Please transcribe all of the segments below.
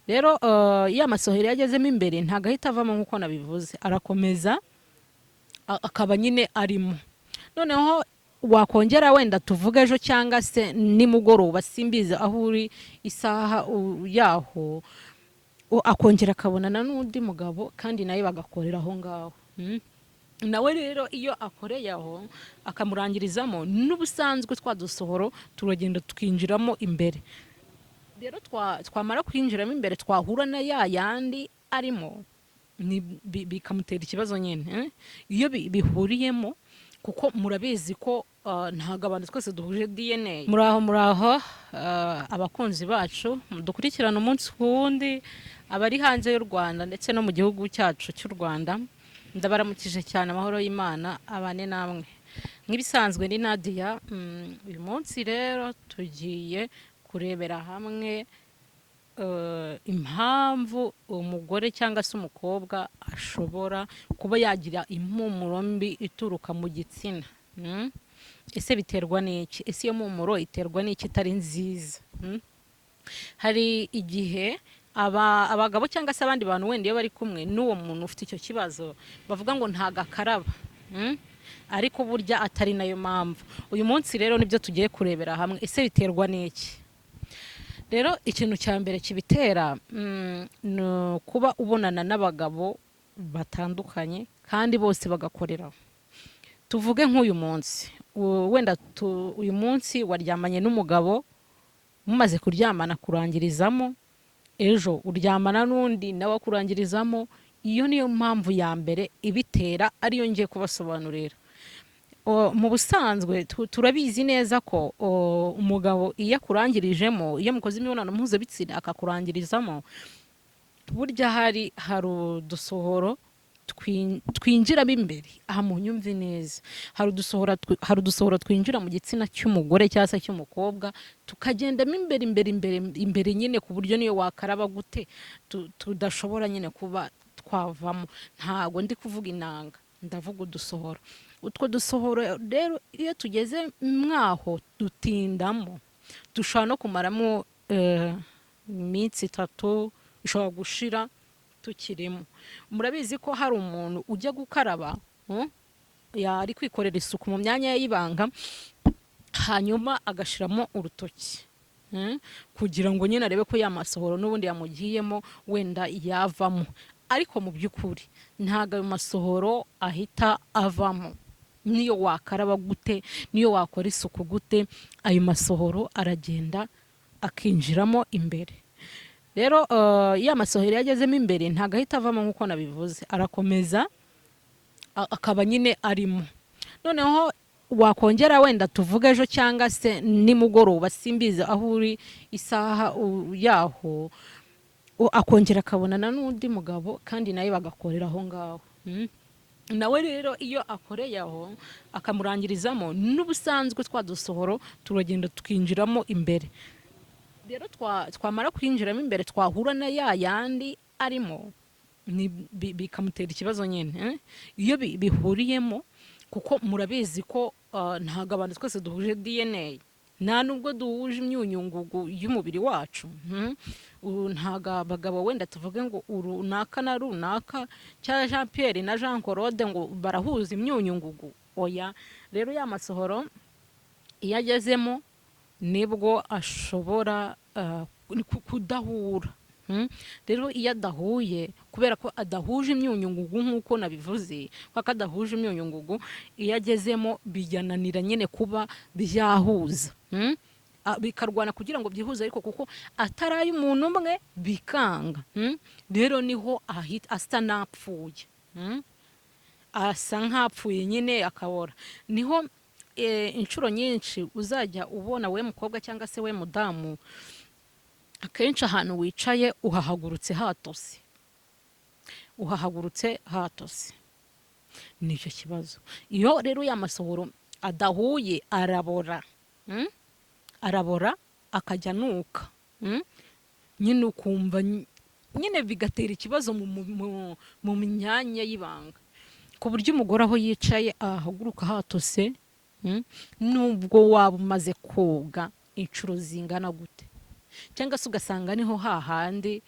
Rero ya masohoro iyo agezemo imbere ntabwo ahita avamo nk'uko nabivuze, arakomeza akaba nyine arimo. Noneho wakongera wenda tuvuge ejo cyangwa se nimugoroba, simbizi aho uri isaha yaho, akongera akabonana n'undi mugabo kandi nawe bagakorera aho ngaho. Nawe rero iyo akoreye aho akamurangirizamo, n'ubusanzwe twa dusohoro turagenda twinjiramo imbere. Rero twamara kwinjiramo imbere twahura na ya yandi arimo, bikamutera ikibazo nyine, eh? Iyo bihuriyemo, kuko murabizi ko ntabwo abantu twese duhuje DNA. Muraho, muraho, abakunzi bacu dukurikirana umunsi ku wundi, abari hanze y'u Rwanda ndetse no mu gihugu cyacu cy'u Rwanda, ndabaramukije cyane. Amahoro y'Imana abane namwe. Nk'ibisanzwe ni Nadia. Uyu munsi rero tugiye kurebera hamwe impamvu umugore cyangwa se umukobwa ashobora kuba yagira impumuro mbi ituruka mu gitsina. Ese biterwa n'iki? Ese iyo mpumuro iterwa n'iki itari nziza? Hari igihe abagabo cyangwa se abandi bantu wenda iyo bari kumwe n'uwo muntu ufite icyo kibazo bavuga ngo ntago akaraba, Ariko burya atari nayo mpamvu. Uyu munsi rero nibyo tugiye kurebera hamwe. Ese biterwa n'iki? Rero ikintu cya mbere kibitera ni ukuba ubonana n'abagabo batandukanye kandi bose bagakorera. Tuvuge nk'uyu munsi, wenda uyu munsi waryamanye n'umugabo, mumaze kuryamana kurangirizamo, ejo uryamana n'undi nawe akurangirizamo. Iyo niyo mpamvu ya mbere ibitera, ariyo ngiye kubasobanurira. Mu busanzwe turabizi neza ko umugabo iyo akurangirijemo, iyo mukoze imibonano mpuzabitsina akakurangirizamo, burya hari udusohoro twinjiramo imbere. Aha munyumve neza, hari udusohoro twinjira mu gitsina cy'umugore cyangwa se cy'umukobwa, tukagendamo imbere, imbere, imbere, imbere nyine, ku buryo niyo wakaraba gute tudashobora nyine kuba twavamo. Ntabwo ndi kuvuga inanga, ndavuga udusohoro. Utwo dusohoro rero iyo tugeze mwaho dutindamo, dushobora no kumaramo iminsi 3, ishobora gushira tukirimo. Murabizi ko hari umuntu ujya gukaraba, yari kwikorera isuku mu myanya ye y'ibanga, hanyuma agashiramo urutoki, kugira ngo nyine arebe ko ya masohoro n'ubundi yamugiyemo wenda yavamo. Ariko mu by'ukuri ntabwo ayo masohoro ahita avamo. Niyo wakaraba gute, niyo wakora isuku gute, ayo masohoro aragenda akinjiramo imbere. Rero ya masohoro iyo agezemo imbere ntabwo ahita avamo nk'uko nabivuze, arakomeza akaba nyine arimo. Noneho wakongera wenda tuvuge ejo cyangwa se nimugoroba, simbizi aho uri isaha yaho, akongera akabonana n'undi mugabo kandi nawe bagakorera aho ngaho. Nawe rero iyo akoreye aho akamurangirizamo, n'ubusanzwe twa dusohoro turagenda twinjiramo imbere. Rero twamara kwinjiramo imbere twahura na ya yandi arimo, bikamutera ikibazo nyine, eh? Iyo bihuriyemo, kuko murabizi ko ntabwo abantu twese duhuje DNA, nta nubwo duhuje imyunyungugu y'umubiri wacu. Ntabwo abagabo wenda tuvuge ngo runaka na runaka cyangwa Jean Pierre na Jean Claude ngo barahuza imyunyungugu, oya. Rero ya masohoro iyo agezemo nibwo ashobora kudahura. Rero iyo adahuye, kubera ko adahuje imyunyungugu nk'uko nabivuze, kubera ko adahuje imyunyungugu, iyo agezemo biyananira nyine kuba byahuza. Bikarwana kugira ngo byihuze, ariko kuko atari ay'umuntu umwe bikanga. Rero niho ahita asa n'apfuye. Asa nk'apfuye nyine akabora. Niho inshuro nyinshi uzajya ubona we mukobwa cyangwa se we mudamu, akenshi ahantu wicaye uhahagurutse hatose, uhahagurutse hatose. Nicyo kibazo. Iyo rero ya masohoro adahuye arabora, Arabora akajya anuka, Nyine ukumva nyine bigatera ikibazo mu myanya y'ibanga, ku buryo umugore aho yicaye ahaguruka hatose, Nubwo waba umaze koga inshuro zingana gute, cyangwa se ugasanga niho hahandi.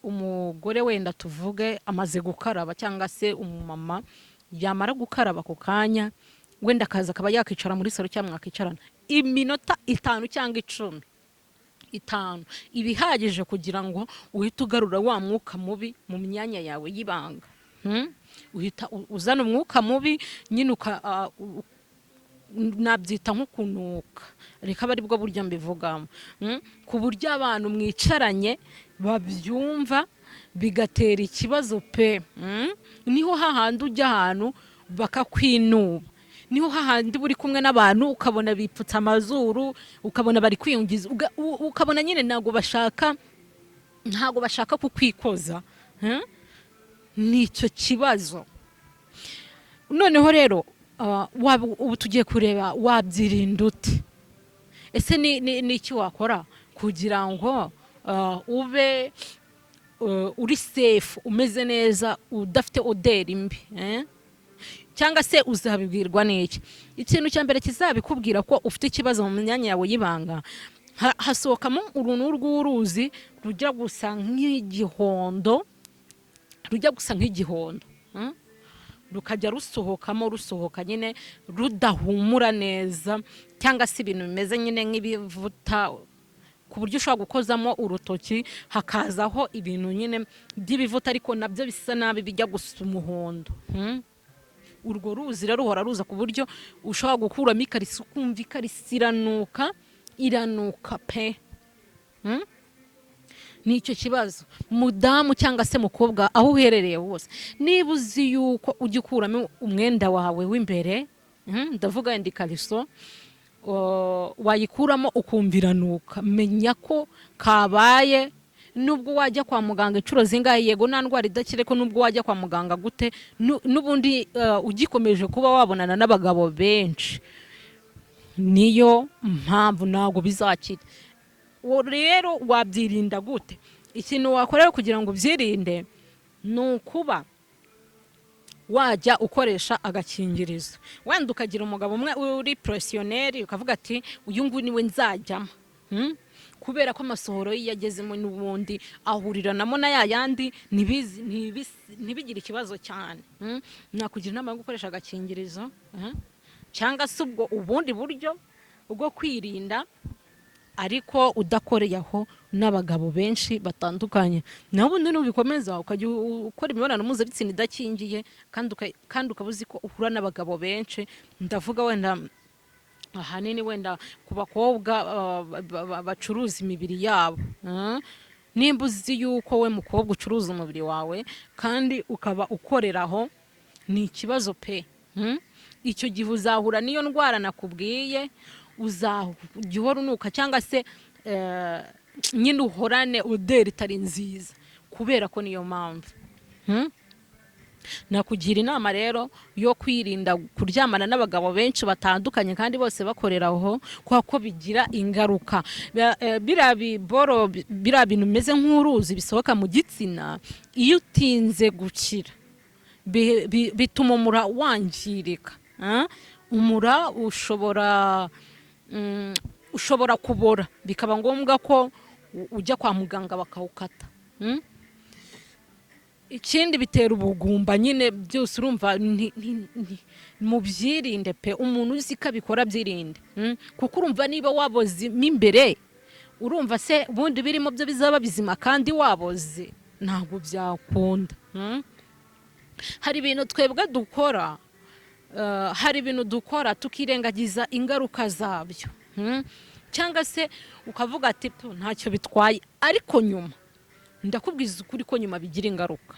Umugore wenda tuvuge amaze gukaraba, cyangwa se umumama yamara gukaraba ako kanya, wenda akaza akaba yakicara muri salo cyangwa mwakicarana iminota 5 cyangwa 10, 5 iba ihagije kugira ngo uhite ugarura wa mwuka mubi mu myanya yawe y'ibanga. Uhita uzana umwuka mubi nyine, nabyita nko kunuka, reka abe aribwo buryo mbivugamo. Ku buryo abantu mwicaranye babyumva, bigatera ikibazo pe. Niho hahandi ujya ahantu bakakwinuba, niho hahandi uri kumwe n'abantu ukabona bipfutse amazuru, ukabona bari kwiyungiza, ukabona nyine ntabwo bashaka kukwikoza. Ni icyo kibazo. Noneho rero ubu tugiye kureba wabyirinda ute. Ese ni iki wakora kugira ngo ube uri safe, umeze neza, udafite odeur mbi, eh? Cyangwa se uzabibwirwa n'iki? Ikintu cya mbere kizabikubwira ko ufite ikibazo mu myanya yawe y'ibanga, hasohokamo uruntu rw'uruzi rujya gusa nk'igihondo, rujya gusa nk'igihondo, Rukajya rusohokamo, rusohoka nyine rudahumura neza, cyangwa se ibintu bimeze nyine nk'ibivuta, ku buryo ushobora gukozamo urutoki hakazaho ibintu nyine by'ibivuta, ariko nabyo bisa nabi, bijya gusa umuhondo. Urwo ruzi rero ruhora ruza ku buryo ushobora gukuramo ikariso ukumva ikariso iranuka, iranuka pe. Ni icyo kibazo. Mudamu cyangwa se mukobwa, aho uherereye hose, niba uzi yuko ujya ukuramo umwenda wawe w'imbere, ndavuga wenda ikariso, wayikuramo ukumva iranuka, menya ko kabaye. Nubwo wajya kwa muganga inshuro zingahe, yego nta ndwara idakira, ko nubwo wajya kwa muganga gute, n'ubundi ugikomeje kuba wabonana n'abagabo benshi, niyo mpamvu ntabwo bizakira. Uwo rero wabyirinda gute? Ikintu wakora kugira ngo ubyirinde ni ukuba wajya ukoresha agakingirizo. Wenda ukagira umugabo umwe uri porofesiyoneri, ukavuga ati: "Uyu nguyu niwe nzajyamo." Kubera ko amasohoro ye iyo agezemo n'ubundi ahuriranamo na ya yandi, ntibigire ikibazo cyane. Nakugira inama yo gukoresha agakingirizo, cyangwa se ubwo ubundi buryo bwo kwirinda, ariko udakoreye aho n'abagabo benshi batandukanye. Naho ubundi nubikomeza ukajya ukora imibonano mpuzabitsina idakingiye, kandi ukaba uzi ko uhura n'abagabo benshi, ndavuga wenda ahanini wenda ku bakobwa bacuruza imibiri yabo. Nimba uzi yuko we mukobwa ucuruza umubiri wawe kandi ukaba ukorera aho, ni ikibazo pe. Icyo gihe uzahura n'iyo ndwara nakubwiye, uzajya uhora unuka, cyangwa se nyine uhorane odeur itari nziza, kubera ko niyo mpamvu. Nakugira inama rero yo kwirinda kuryamana n'abagabo benshi batandukanye kandi bose bakorera aho, kubera ko bigira ingaruka. Biriya biboro, biriya bintu bimeze nk'uruzi bisohoka mu gitsina, iyo utinze gukira bituma umura wangirika. Ah? Umura ushobora kubora, bikaba ngombwa ko ujya kwa muganga bakawukata. Ikindi bitera ubugumba nyine. Byose urumva mubyirinde pe. Umuntu uzi ko abikora byirinde. Kuko urumva niba waboze mo imbere, urumva se ubundi birimo byo bizaba bizima kandi waboze? Ntabwo byakunda. Hari ibintu twebwe dukora, hari ibintu dukora tukirengagiza ingaruka zabyo. Cyangwa se ukavuga ati: "Tu, ntacyo bitwaye," ariko nyuma ndakubwiza ukuri ko nyuma bigira ingaruka.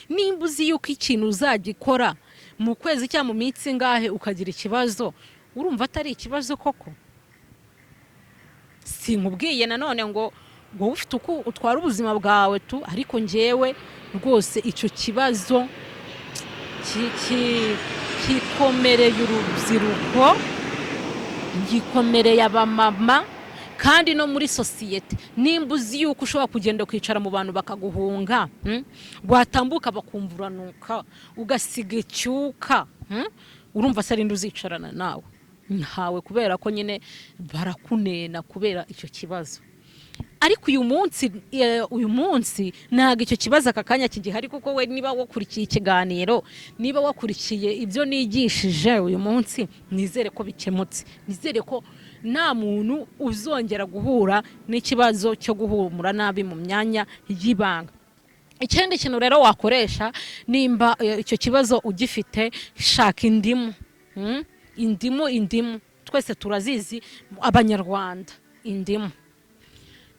Nimba uzi yuko ikintu uzagikora mu kwezi cyangwa mu minsi ingahe ukagira ikibazo, urumva atari ikibazo koko? Sinkubwiye nanone ngo wowe ufite uko utwara ubuzima bwawe tu, ariko njyewe rwose icyo kibazo gikomereye urubyiruko, gikomereye abamama, kandi no muri sosiyete. Nimba uzi yuko ushobora kugenda ukicara mu bantu bakaguhunga, Watambuka bakumva uranuka, ugasiga icyuka, Urumva se arinde uzicarana nawe? Ntawe, kubera ko nyine barakunena kubera icyo kibazo. Ariko uyu munsi ntabwo icyo kibazo aka kanya kigihari, kuko we niba wakurikiye ikiganiro, niba wakurikiye ibyo nigishije uyu munsi, nizere ko bikemutse, nizere ko nta muntu uzongera guhura n'ikibazo cyo guhumura nabi mu myanya y'ibanga. Ikindi kintu rero wakoresha nimba icyo kibazo ugifite, shaka indimu. Indimu, indimu twese turazizi Abanyarwanda. Indimu,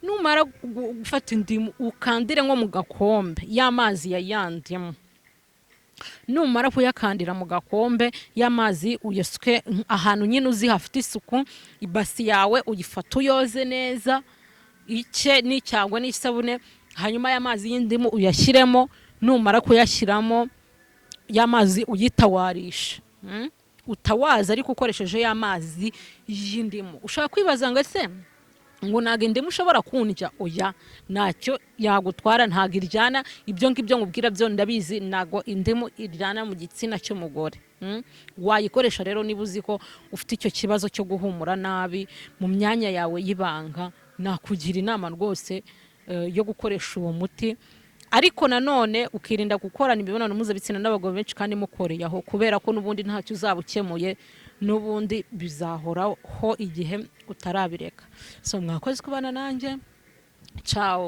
numara gufata indimu, ukandire nko mu gakombe y'amazi ya ya ndimu. Numara kuyakandira mu gakombe y'amazi, uyasuke ahantu nyine uzi hafite isuku. Ibasi yawe uyifate, uyoze neza icye n'icyangwa n'isabune, hanyuma y'amazi y'indimu uyashyiremo. Numara kuyashyiramo, y'amazi uyitawarisha. Utawaza ariko ukoresheje y'amazi y'indimu. Ushobora kwibaza ngo: "Ese ngo ntabwo indimu ushobora kundya?" Oya, ntacyo yagutwara, ntabwo iryana. Ibyo ngibyo nkubwira byo ndabizi, ntabwo indimu iryana mu gitsina cy'umugore. Wayikoresha rero niba uzi ko ufite icyo kibazo cyo guhumura nabi mu myanya yawe y'ibanga. Nakugira inama rwose yo gukoresha uwo muti, ariko nanone ukirinda gukorana imibonano mpuzabitsina n'abagabo benshi kandi mukoreye aho, kubera ko n'ubundi ntacyo uzaba ukemuye, n'ubundi bizahoraho igihe utarabireka. So mwakoze kubana nanjye, ciao.